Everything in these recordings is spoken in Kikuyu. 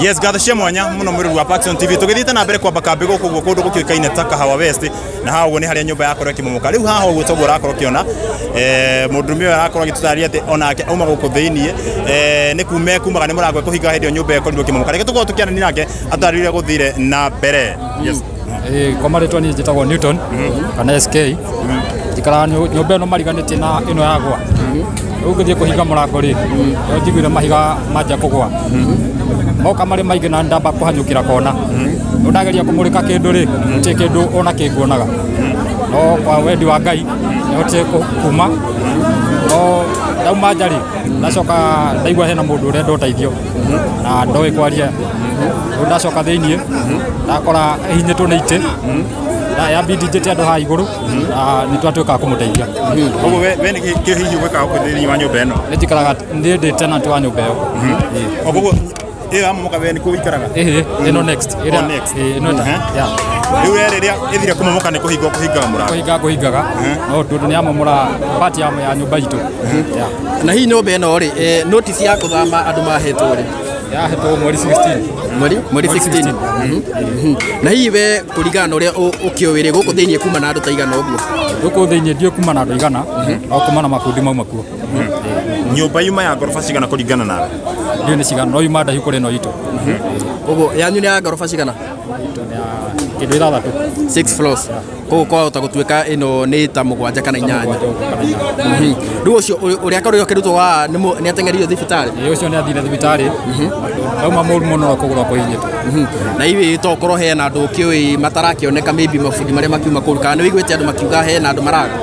Yes, ngatho cia mwanya muno mwiruri wa Paxson TV. Tugithiite na mbere kwamba kambi guku guo kundu gukiukaine ta Kahawa West, na haha uguo ni haria nyumba yakorwo ikimomoka. Riu haha uguo toguo urakorwo ukiona mundurume uyu arakorwo agitutaria ati onake auma guku thiini, ni kume kumaga ni murango ekuhinga hindi iyo nyumba ikorirwo ikimomoka. Reke tukorwo tukianania nake atarire guthire na mbere. Yes. Kwa marĩtwa niĩ njĩtagwo Newton kana SK. Njikaraga nyũmba ĩno mariganĩtie na ĩno yagwa. Rĩu ngĩthiĩ kũhinga mũrango rĩ, nĩho njiguire mahiga manjia kũgwa. Moka marĩ maingĩ na ndamba kũhanyũkĩra kona. Rĩu ndageria kũmũrĩka kĩndũ rĩ, gũtirĩ kĩndũ ona kĩ nguonaga. No kwa wendi wa Ngai nĩhotire kuma. No ndauma nja rĩ, ndacoka ndaigua hena mũndũ ũrenda ũteithio na ndoĩ kwaria. Rĩu ndacoka thĩiniĩ ndakora hihinyĩtwo nĩ itĩ na yambindi njĩte andũ haha igũrũ na nĩ twatuĩka a kũmũteithia. Koguo we nĩ kĩ hihi gwĩkaga gũkũ thĩinĩ wa nyũmba ĩno? Nĩ njikaraga niĩ ndĩ tenant wa nyũmba ĩyo. O koguo ĩyo yamomoka we nĩkuo ũikaraga? Ĩhĩ, ĩno next. Oh, next. Ĩĩ, ĩno yeah. Rĩu we rĩrĩa ĩthire kũmomoka nĩ kũhinga ũkũhingaga mũrango? Kũhinga ngũhingaga, no tondũ nĩ yamomora part ya nyũmba itũ. Yeah. Na hihi nyũmba ĩno rĩ, notice ya kũthama andũ mahetwo rĩ? Yahetwo mweri 16. Mweri 16. Na hihi we kũringana na ũrĩa ũkĩũĩ rĩ, gũkũ thĩiniĩ kuma na andũ ta igana ũguo? Gũkũ thĩiniĩ ndiũĩ kuma na andũ igana, no kuma na mabundi mauma kuo. Nyũmba yuma ya ngoroba cigana kũringana nawe? Ndiũĩ nĩ cigana, no yuma ndaihu kũrĩ ĩno itũ. Ũguo yanyu nĩ ya ngoroba cigana? Itũ nĩ ya kĩndũ ithathatũ. 6 floors. Koguo kwahota gũtuĩka ĩno nĩ ta mũgwanja kana inyanya. Mũgwanja ũguo kana inyanya. Rĩu ũcio ũrĩa akorirwo akĩrutwo haha nĩ ateng'eririo thibitarĩ? Ĩĩ, ũcio nĩ athire thibitarĩ. Ndauma mũru mũno no kũgũrũ kũhinyĩte. Na iwe to ũkorwo hena andũ ũkĩũĩ matarakĩoneka maybe mabundi marĩa makiuma kũu, kana nĩ ũiguĩte andũ makiuga hena andũ maraga?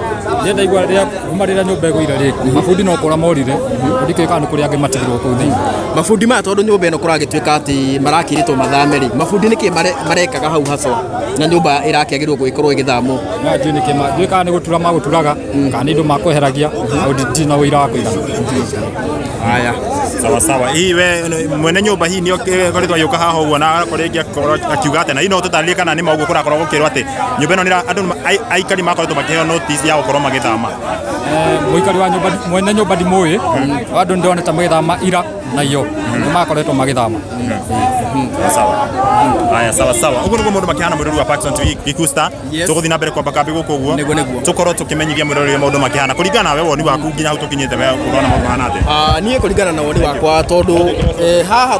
Niĩ ndaigua rĩrĩa kuma rĩrĩa nyũmba ĩgũire rĩ, mabundi no kũra morire, ndikĩũĩ kana nĩ kũrĩ angĩ matigirwo kũu thĩinĩ. Mabundi maya tondũ nyũmba ĩno kũragĩtuĩka atĩ marakĩrĩtwo mathame rĩ, mabundi nĩkĩ marekaga hau haswa na nyũmba ĩrakĩagĩrĩrwo gũgĩkorwo ĩgĩthamwo? No ndiũĩ nĩkĩ ndiũĩ kana nĩ gũtura magũturaga, kana nĩ indo makweheragia, na ndirĩ na ũira wa kũigana. Haya. Sawa sawa. Hii we mwene nyũmba hihi nĩ akoretwo agĩũka haha ũguo na agakorwo rĩngĩ akorwo akiuga atĩ na hihi no tũtarĩrie kana nĩ ma ũguo kũrakorwo gũkĩrwo atĩ nyũmba ĩno nĩ andũ aikari makoretwo makĩheo notice ya gũkorwo magĩthama. Mũikari wa nyũmba, mwene nyũmba ndimũĩ, no andũ nĩndonete magĩthama ira na iyo, nĩ makoretwo magĩthama. Sawa. Haya, sawa sawa. Ũguo nĩguo mũndũ makĩhana mwĩrori wa Paxson TV Gikusta. Yes. Tũgũthiĩ na mbere kwamba kambi gũkũ ũguo. Nĩguo, nĩguo. Tũkorwo tũkĩmenyithia mwĩrori ũrĩa maũndũ makĩhana. Kũringana nawe woni waku nginya hau tũkinyĩte we ũrona maũndũ mahana atĩa? Niĩ kũringana na woni wakwa tondũ haha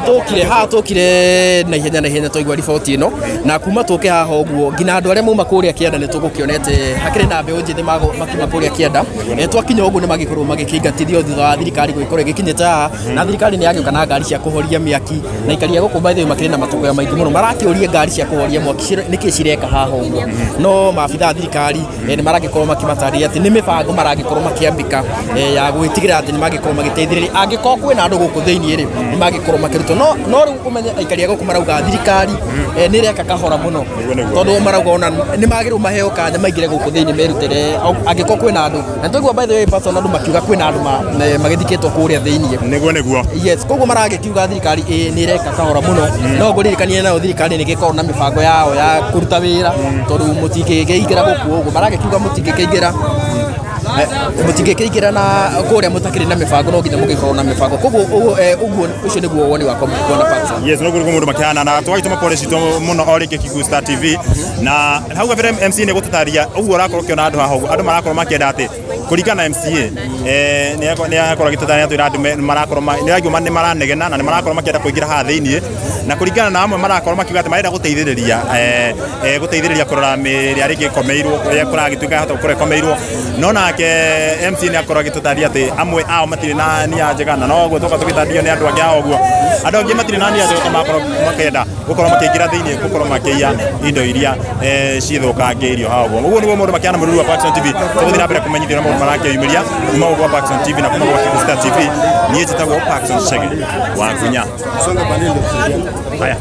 tũkire na ihenya na ihenya twaigua riboti ĩno, na kuma tũke haha ũguo nginya andũ arĩa mauma kũrĩa kĩanda nĩ tũgũkĩonete hakĩrĩ na mbeũ njĩthĩ makiuma kũrĩa kĩanda. Twakinya ũguo nĩ magĩkorwo magĩkĩingatithio thutha wa thirikari gũgĩkorwo ĩgĩkinyĩte haha, na thirikari nĩ yagĩũka na ngari cia kũhoria mĩaki, na aikari a gũkũ by the way makĩrĩ na matũkũya maingĩ mũno marakĩũria ngari cia kũhoria mwaki nĩkĩ cireka haha ũguo, no maabitha a thirikari nĩ maragĩkorwo makĩmatarĩria atĩ nĩ mĩbango maragĩkorwo makĩambĩka ya gwĩtigĩra atĩ nĩ mangĩkorwo magĩteithĩrĩria angĩkorwo kwĩna andũ gũkũ thĩinĩ rĩ, nĩ mangĩkorwo makĩrutwo. No rĩu ũmenye aikari a gũkũ marauga thirikari nĩ ĩreka kahora mũno, tondũ marauga ona nĩ magĩrĩirwo maheo kanya maingĩre gũkũ thĩinĩ merutĩre angĩkorwo kwĩna andũ. Na twaigua by the way person andũ makiuga kwĩna andũ magĩthikĩtwo kũrĩa thĩinĩ. Nĩguo, nĩguo. Yes, koguo maragĩkiuga thirikari nĩ ĩreka kahora mũno. No ngũririkanie nayo thirikari nĩ ĩgĩkoragwo na mĩbango yao ya kũruta wĩra, tondũ mũtingĩkĩingĩra gũkũ ũguo maragĩkiuga mũtingĩkĩingĩra. Mũtingĩkĩingĩra na kũrĩa mũtakĩrĩ na mĩbango, no nginya mũgĩkorwo na mĩbango. Koguo ũguo ũcio nĩguo woni wakwa bwana Paxson. Yes, no guo mũndũ makĩhana na twagĩtũma pole citũ mũno o rĩngĩ Kikuyu Star TV. Na hau kabere MC nĩ gũtũtarĩria ũguo ũrakorwo ũkĩona andũ haha ũguo andũ marakorwo makĩenda atĩ kũringana na MCA, nĩ akorwo agĩtũtarĩria atwĩra andũ marakorwo nĩ araigua nĩ maranegena na nĩ marakorwo makĩenda kũingĩra haha thĩiniĩ, na kũringana na amwe marakorwo makiuga atĩ marenda gũteithĩrĩria kũrora mĩrĩ ĩrĩa rĩngĩ ĩkomeirwo kũrĩa kũragĩtuĩka yahota gũkorwo ĩkomeirwo, no nake MC nĩ akorwo agĩtũtarĩria atĩ amwe ao matirĩ na nia njega, na noguo tũkorwo tũgĩtarĩrio nĩ andũ angĩ haha ũguo andũ angĩ matirĩ na nia njega makorwo makĩenda gũkorwo makĩingĩra thĩiniĩ gũkorwo makĩiya indo iria cithũkangĩirio haha ũguo. Ũguo nĩguo mũndũ makĩhana mũruru wa Paxson TV. Tũgũthiĩ na mbere kũmenyithia ũrĩa maũndũ marakĩyumĩria kuma gũkũ gwa Paxson TV na kuma gwa Kikuyu Star TV. Niĩ njĩtagwo Paxson Chege wa Ngunya. Haya.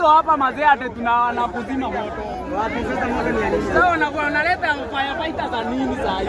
Hatuko hapa mazee ati tuna na kuzima moto. Sasa wanakuwa wanaleta firefighter za nini saa hii?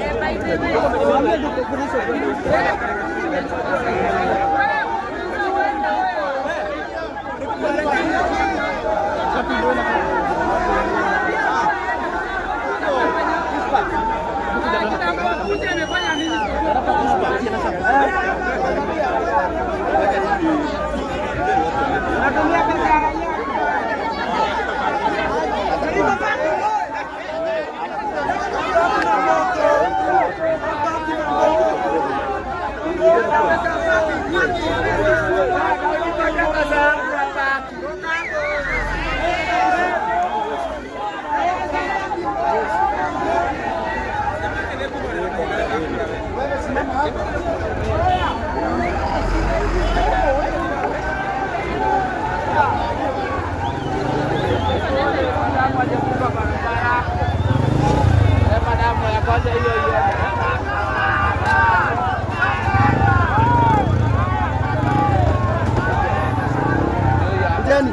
Kujeni.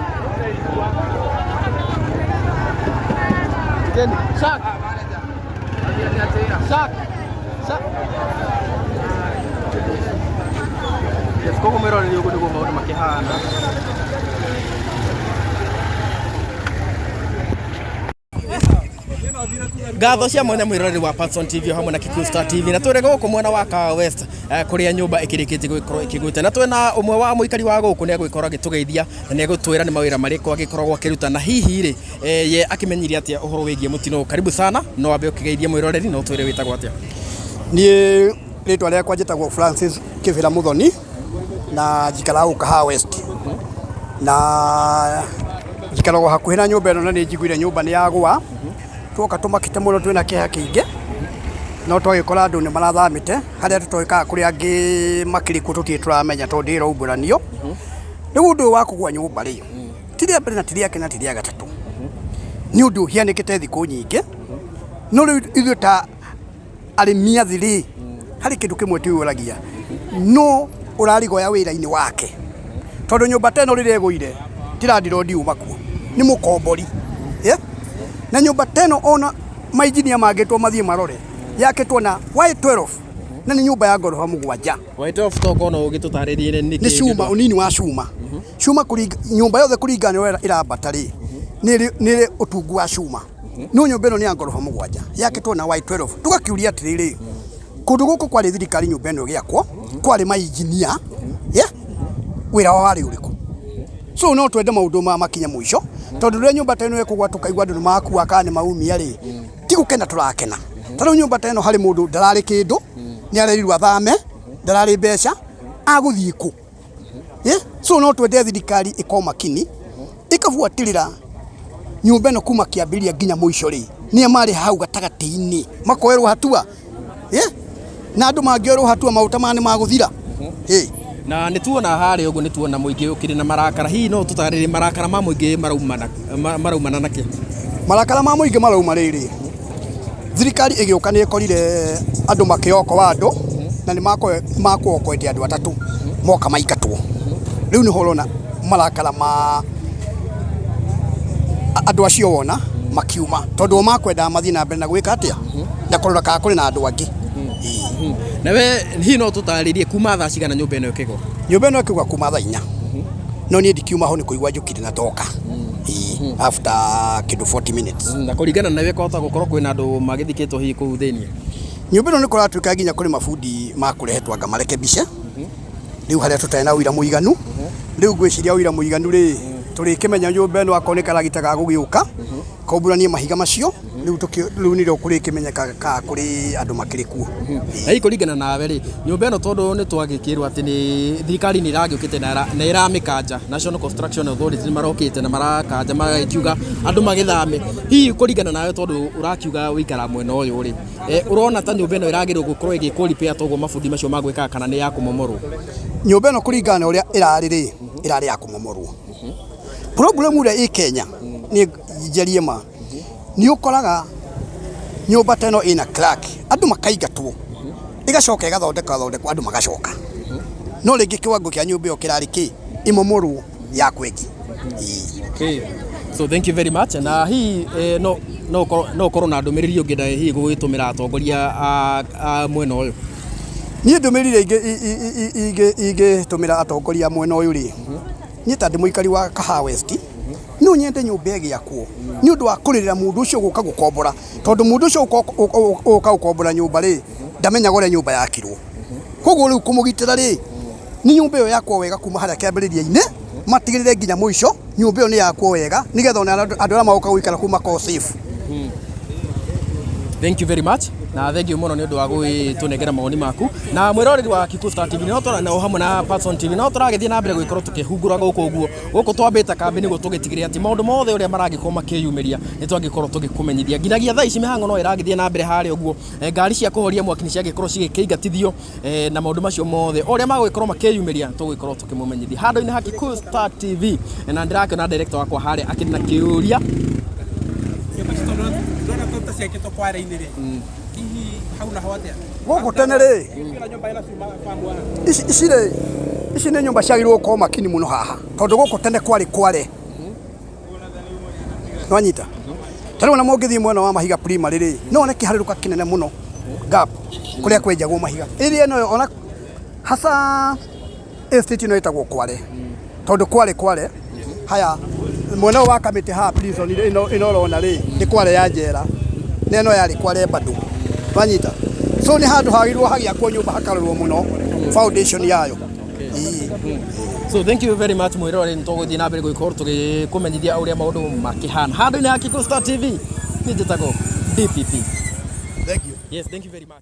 Kujeni. Shak. Shak. Shak. Yes, koguo mwĩroreri ũguo nĩguo maũndũ makĩhana. Ngatho cia mwanya mwiroreri wa Patson TV hamwe na Kikuyu Star TV na twĩrĩ gũkũ mwena wa Kahawa West kũrĩa nyũmba ĩkĩrĩkĩtie gũgĩkorwo ĩkĩgwĩte na twĩna ũmwe wa mũikari wa gũkũ nĩ agũgĩkorwo agĩtũgeithia na nĩ egũtwĩra nĩ mawĩra marĩkũ agĩkoragwo akĩruta na hihi rĩ ye akĩmenyire atĩa ũhoro wĩgiĩ mũtino ũyũ. Karibu sana, no wambe ũkĩgeithie mwĩroreri na ũtwĩre wĩtagwo atĩa. Niĩ rĩtwa rĩakwa njĩtagwo Francis Kĩbĩra Mũthoni na njikaraga gũkũ Kahawa West na njikaragwo hakuhĩ na nyũmba ĩno na nĩ njiguire nyũmba nĩ yagwa. Tuoka tũmakĩte mũno twĩna kĩeha kĩingĩ no twagĩkora andũ nĩ marathamĩte harĩa tũtoĩ kana kũrĩ angĩ makĩrĩ kuo tũtirĩ tũramenya tondũ ndĩraumbũranio. Rĩu ũndũ ũyũ wa kũgwa nyũmba rĩ, ti rĩa mbere na ti rĩa kerĩ na ti rĩa gatatũ, nĩ ũndũ ũhianĩkĩte thikũ nyingĩ. No rĩu ithuĩ ta arĩmi athi rĩ, harĩ kĩndũ kĩmwe twĩyũragia, no ũrarigoya wĩra-inĩ wake? Tondũ nyũmba ta ĩno rĩrĩa ĩgũire ti landlord uma kuo, nĩ mũkombori. Yeah? Na nyũmba ta ĩno ona mainjinia mangĩtwo mathiĩ marore, yakĩtwo na Y12 na nĩ nyũmba ya ngoroba mũgwanja. White off tokorwo no ũgĩtũtarĩrie nĩ Nĩ cuma, ũnini wa cuma. Cuma nyũmba yothe kũringana na ũrĩa ĩrambata rĩ, nĩ ĩrĩ ũtungu wa cuma. No nyũmba ĩno nĩ ya ngoroba mũgwanja, yakĩtwo na Y12. Tũgakĩũria atĩrĩrĩ, kũndũ gũkũ kwarĩ thirikari nyũmba ĩno ĩgĩakwo, kwarĩ mainjinia, yeah? Wĩra wao warĩ ũrĩkũ? So no twende maũndũ maya makinye mũico, tondũ rĩrĩa nyũmba ta ĩno ĩkũgwa tũkaigua andũ nĩ makua kana nĩ maumia rĩ, ti gũkena tũrakena. Ta rĩu nyũmba ta ĩno harĩ mũndũ ndararĩ kĩndũ, nĩ arerirwo athame, ndararĩ mbeca, agũthiĩ kũ? Yeah? So no twende thirikari ĩkorwo makini, ĩkabuatĩrĩra nyũmba ĩno kuma kĩambĩrĩria nginya mũico rĩ, nĩa marĩ hau gatagatĩ-inĩ makoerwo hatua. Yeah? Na andũ mangĩoerwo hatua maũta maya nĩ magũthira. Ĩĩ. Na nĩ tuona harĩa ũguo nĩ tuona mũingĩ ũkĩrĩ na marakara, hihi no ũtũtarĩrie marakara ma mũingĩ maraumana na kĩ? Marakara ma mũingĩ marauma rĩrĩ, thirikari ĩgĩũka nĩ ĩkorire andũ makĩokoa andũ na nĩ makuokoete andũ atatũ moka maingatwo. Rĩu nĩho ũrona marakara ma andũ acio wona makiuma tondũ o makwendaga mathiĩ na mbere na gwĩka atĩa na kũrora kana kũrĩ na andũ angĩ. Nawe hihi no ũtũtarĩrie kuma thaa cigana nyũmba ĩno ĩkĩgwa? Nyũmba ĩno ĩkĩgwa kuma thaa inya no niĩ ndikiuma ho nĩ kũigua njũkire na ndoka. Ĩĩ, after kĩndũ 40 minutes. Na kũringana nawe kwahota gũkorwo kwĩna andũ magĩthikĩtwo hihi kũu thĩinĩ? Nyũmba ĩno nĩ kũratuĩka nginya kũrĩ mabundi makũrehetwo anga marekebishe rĩu harĩa tũtarĩ na ũira mũiganu. Rĩu ngwĩciria ũira mũiganu rĩ, tũrĩkĩmenya nyũmba ĩno akorwo nĩ karagita gagũgĩũka kaumbũranie mahiga macio, rĩu rĩu nĩrĩo kũrĩkĩmenyeka kana kũrĩ andũ makĩrĩ kuo. Na hihi kũringana nawe rĩ, nyũmba ĩno tondũ nĩ twagĩkĩrwo atĩ nĩ thirikari nĩ ĩragĩũkĩte na ĩramĩkanja, National Construction Authority nĩ marokĩte na marakanja magagĩkiuga andũ magĩthame. Hihi kũringana nawe tondũ ũrakiuga ũikaraga mwena ũyũ rĩ, ũrona ta nyũmba ĩno ĩragĩrĩirwo gũkorwo ĩgĩkwo repair ta ũguo mabundi macio magwĩkaga kana nĩ ya kũmomorwo? Nyũmba ĩno kũringana na ũrĩa ĩrarĩ rĩ, ĩrarĩ ya kũmomorwo. Problem ĩrĩa ĩ Kenya nĩ njarie ma, nĩ ũkoraga nyũmba ta ĩno ĩna crack, andũ makaingatwo, ĩgacoka ĩgathondekwa thondekwo andũ magacoka. No rĩngĩ kĩwango kĩa nyũmba ĩyo kĩrarĩ kĩ, ĩmomorwo yakwo ĩngĩ. Okay. So thank you very much. Na hihi no ũkorwo na ndũmĩrĩri ũngĩenda hihi gũgĩtũmĩra atongoria a mwena ũyũ? Niĩ ndũmĩrĩri ingĩtũmĩra atongoria mwena ũyũ rĩ, niĩ ta ndĩ mũikari wa Kahawa West, no nyende nyũmba ĩgĩakwo nĩ ũndũ wa kũrĩrĩra mũndũ ũcio gũka gũkombora, tondũ mũndũ ũcio ũka gũkombora nyũmba rĩ, ndamenyaga ũrĩa nyũmba yakirwo. Koguo rĩu kũmũgitĩra rĩ, nĩ nyũmba ĩyo yakwo wega kuma harĩa kĩambĩrĩria-inĩ, matigĩrĩre nginya mũico nyũmba ĩyo nĩ yakwo wega, nĩgetha ona andũ arĩa magoka gũikara kũu makorwo safe. Thank you very much, na thank you mũno nĩ ũndũ wa gũgĩtũnengera mawoni maku. Na mwĩroreri wa Kikuyu Star TV, no tũra na hamwe na Patson TV, no tũragĩthiĩ na mbere gũgĩkorwo tũkĩhungura gũkũ ũguo. Gũkũ twambĩte kambĩ nĩguo tũgĩtigĩrĩre atĩ maũndũ mothe ũrĩa maragĩkorwo makĩyumĩria nĩ twagĩkorwo tũgĩkũmenyithia. Nginyagia thaa ici mĩhang'o no ĩragĩthiĩ na mbere harĩa ũguo. Ngari cia kũhoria mwaki nĩ ciagĩkorwo cigĩkĩingatithio, na maũndũ macio mothe ũrĩa magũgĩkorwo makĩyumĩria tũgũgĩkorwo tũkĩmũmenyithia handũ-inĩ ha Kikuyu Star TV. Na ndĩrakĩona director wakwa harĩa akĩrĩ na kĩũria. Ndona ta ciakĩtwo kware-inĩ rĩ, hihi hau naho atĩa? Gũkũ tene rĩ, ici rĩ, ici nĩ nyũmba ciagĩrĩirwo gũkorwo makini mũno haha, tondũ gũkũ tene kwarĩ kware. Nwanyita ta rĩu ona mũngĩthiĩ mwena wa Mahiga Primary rĩ, no one kĩharũrũka kĩnene mũno, gap kũrĩa kwenjagwo mahiga. Ĩrĩa ĩno ona hasa estate ĩno ĩtagwo Kware, tondũ kwarĩ kware. Haya, mwena ũyũ wa Kamĩtĩ haha, prison ĩno ũrona rĩ, nĩ kware ya njera, na ĩno yarĩ kware bado. Nwanyita? So nĩ handũ hagĩrĩirwo hagĩakwo nyũmba hakarorwo mũno foundation yayo. So thank you very much, mwĩroreri. Nĩ tũgũthiĩ na mbere gũgĩkorwo tũgĩkũmenyithia ũrĩa maũndũ makĩhana handũ-inĩ ha Kikuyu Star TV. Niĩ njĩtagwo DPP. Thank you. Yes, thank you very much.